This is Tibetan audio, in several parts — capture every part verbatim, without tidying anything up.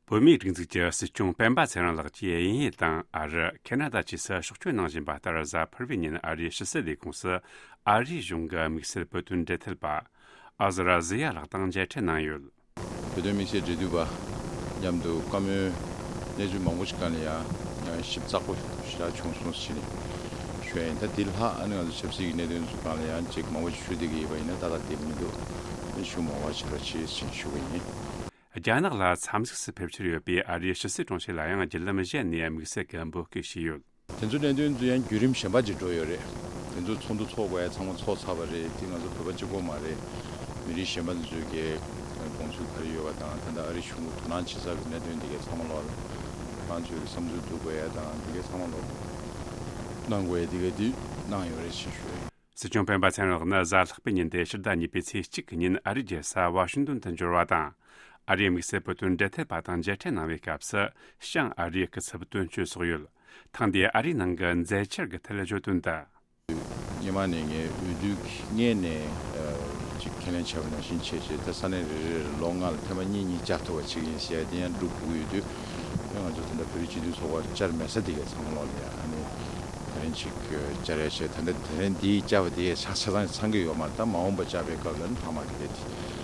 བོད་མིའི་སྒྲིག་འཛུགས་ཀྱི་སྲིད་སྐྱོང་སྤེན་པ་ཚེ་རིང་ལགས་ཀྱིས་དབྱིན་ཡུལ་དང་ཨ་རི། ཁེ་ན་ཌ་བཅས་སུ་ཕྱོགས་བསྐྱོད་གནང་བཞིན་པ་ལྟར། གཟའ་ཕུར་བུའི་ཉིན་ཨ་རིའི་ཕྱི་སྲིད་ལས་ཁུངས་སུ་ཨ་རིའི་གཞུང་གི་དམིགས་བསལ་བོད་དོན་འབྲེལ་མཐུད་པ་ཨ་ཟུ་ར་ཟི་ཡ་ལགས་དང་མཇལ་འཕྲད་གནང་ཡོད། བོད་དོན་དམིགས་བསལ་འབྲེལ་མཐུད་པ་མཉམ་དུ་བཀའ་མོལ་གནས་ཚུལ་མང་པོ་ཞིག་སྒང་ལ་ཡང་ཡང་ཞིབ་ཚགས་པོ་ཞེ་དྲག་བྱུང་སོང་ཟེར་ནས་ཞུ་ཡ་ཡིན། ད་དེ་ལྷག་ཨ་ནི་ང་ཚོ་ཆབ་སྲིད་ཀྱི་གནད་དོན་ཚོ་སྒང་ལ་ཡང་ཅིག་མང་པོ་ཞིག་ཞུ་བསྡད་ཀྱི་ཡོད་པ་ཡིན་ན་ཏག་ཏག་བསྡད་ཀྱི་མི་འདུག་ཨ་ནི་ཞུ་མ་དགོས་པ་བྱེད་རོགས་བྱེད་ཞེས་ཞུ་གི་ཡིན། རྒྱ་ནག་ལ་འཚམས་གཟིགས་སུ་ཕེབས་འཆར་ཡོད་པའི་ཨ་རིའི་ཕྱི་སྲིད་དྲུང་ཆེ་ལ་ཡང་བརྒྱུད་ལམ་གཞན་ནས་དམིགས་བསལ་གྱི་འབོད་སྐུལ་ཞུས་ཡོད། དེ་ཚོ་གནད་དོན་ཚོ་ཡང་བརྒྱུད་རིམ་གཞན་པ་ཅིག་འགྲོ་ཡོད་རེད། དེ་ཚོ་ཚོགས་འདུ་ཚོགས་དགོས་ཡ་ཚང་མ་ཚོགས་ཚར་བ་རེད། དེ་ང་ཚོ་བོད་པ་གཅིག་པོ་མ་རེད། མི་རིགས་གཞན་པ་ཚོས་ཀྱི་དགོངས་ཚུལ་ག་རེ་ཡོད་པ་དང་། ད་ལྟ་ཨ་རི་གཞུང་གི་དོ་སྣང་བྱེད་ས་གི་གནད་དོན་དེ་གའི་ཚང་མ་ལོག་ཁོ་རང་ཚོས་ཀྱི་བསམ་ཚུལ་བསྡུ་དགོས་ཡ་དང་། དེ་གའི་ཚང་མ་ལོག་གནང་དགོས་ཡ་དེ་གའི་དེ་གནང་ཡོད་རེད་ཅེས་ཞུ། སྲིད་སྐྱོང་སྤེན་པ་ཚེ་རིང་ལགས་ནི་གཟའ་ལྷག་པའི་ཉིན་ཏེ་ཕྱི་ཟླ་གཉིས་པའི་ཚེས་གཅིག་གི་ཉིན་ཨ་རིའི་རྒྱལ་ས་ཝ་ཤིང་ཏོན་དུ་འབྱོར་བ་དང་། ཨ་རིའི་དམིགས་བསལ་བོད་དོན་འབྲེལ་མཐུད་པ་དང་མཇལ་འཕྲད་གནང་བའི་སྐབས་སུ་བྱང་ཨ་རིའི་སྐུ་ཚབ་དོན་གཅོད་སོགས་ཡོད། ཐེངས་འདིའི་ཨ་རིའི་ནང་གི་མཛད་འཆར་གྱི་ཐད་བརྗོད་དོན་དུ། སྔོན་མ་ནས་ངས་འོས་བསྡུ་སྔོན་ནས་ཅིག་ཁས་ལེན་བྱས་པ་ནང་བཞིན་བྱས་བྱས། ད་ས་གནས་རེ་རེ་ལ་ལོ་ལྔ་ལ་ཐེངས་མ་གཉིས་གཉིས་བཅར་ཐུབ་པ་བྱེད་ཀྱི་ཡིན་ཟེར་ཡ་དེ་ཡང་སྒྲུབ་དགོས་ཀྱི་ཡོད་དུས། ང་ཚོ་ད་ལྟ་བོད་རིགས་སྤྱི་མཐུན་ཚོགས་པར་བཅར་མེད་ས་དེ་གའི་ཚང་མ་ལོག་ལ་ཡ་ཨ་ནི་དེ་རིང་ཅིག་བཅར་ཡ་བྱས། ད་ལྟ་དེ་རིང་འདི་བཅར་བ་དེ་ཆ་ཆ་ཚང་ཚང་གི་ཡོད་མ་རེད། ད་མ་འོངས་པ་བཅར་བའི་སྐབས་ལ་ནི་ཚང་མ་གི་དེ་དེ་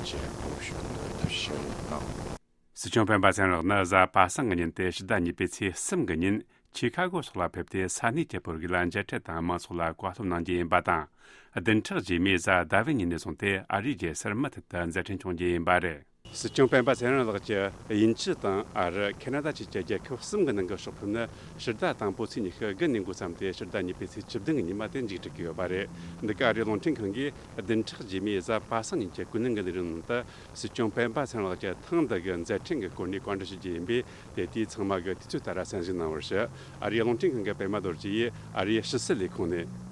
བྱས་དགོས་ཞུ་ཐབས་ཤེས་བྱས་ཡོད་དང་། སྲིད་སྐྱོང་སྤེན་པ་ཚེ་རིང་ལགས་ནི་གཟའ་པ་སངས་ཀྱི་ཉིན་ཏེ་ཕྱི་ཟླ་གཉིས་པའི་ཚེས་གསུམ་གྱི་ཉིན་ཆི་ཁ་གོ་སོགས་ལ་ཕེབས་ཏེ་ས་གནས་ཀྱི་བོད་རིགས་ལ་མཇལ་འཕྲད་དང་མང་ཚོགས་ལ་བཀའ་སློབ་གནང་རྒྱུ་ཡིན་པ་དང་། བདུན་ཕྲག་རྗེས་མའི་གཟའ་ཟླ་བའི་ཉིན་ནས་བཟུང་སྟེ་ཨ་རིའི་རྒྱལ་སར་མུ་མཐུད་དུ་མཛད་འཕྲིན་སྐྱོང་རྒྱུ་ཡིན་པ་རེད། སྲིད་སྐྱོང་སྤེན་པ་ཚེ་རིང་ལགས་ཀྱིས་དབྱིན་ཇི་དང་ཨ་རི། ཁེ་ན་ཌ་བཅས་ཀྱི་རྒྱལ་ཁབ་གསུམ་གྱི་ནང་གི་ཕྱོགས་ཕེབས་ནི་ཕྱི་ཟླ་དང་པོ་ཚེས་ཉི་ཤུ་དགུ་ནས་འགོ་བརྩམས་ཏེ་ཕྱི་ཟླ་གཉིས་པའི་ཚེས་བཅུ་བདུན་གྱི་ཉིན་མ་དེ་མཇུག་སྒྲིལ་གྱི་ཡོད་པ་རེད། འདི་ག་ཨ་རིའི་རླུང་འཕྲིན་ཁང་གིས་བདུན་ཕྲག་རྗེས་མའི་གཟའ་པ་སངས་ཉིན་གྱི་ཀུན་གླེང་གི་ལས་རིམ་ནང་དུ། སྲིད་སྐྱོང་སྤེན་པ་ཚེ་རིང་ལགས་ཀྱི་ཐེངས་འདི་གི་མཛད་འཕྲིན་གྱི་སྐོར་ནས་བཀའ་འདྲི་ཞུ་རྒྱུ་ཡིན་པས། དེ་དུས་ཚང་མ་གིས་དུས་ཚོད་ལྟར་གསན་གཟིགས་གནང་བར་ཞུ། ཨ་རིའི་རླུང་འཕྲིན་ཁང་གི་པད་མ་རྡོ་རྗེ་ཡིས་ཨ་རིའི་ཕྱི་སྲིད་ལས་ཁུངས་ནས།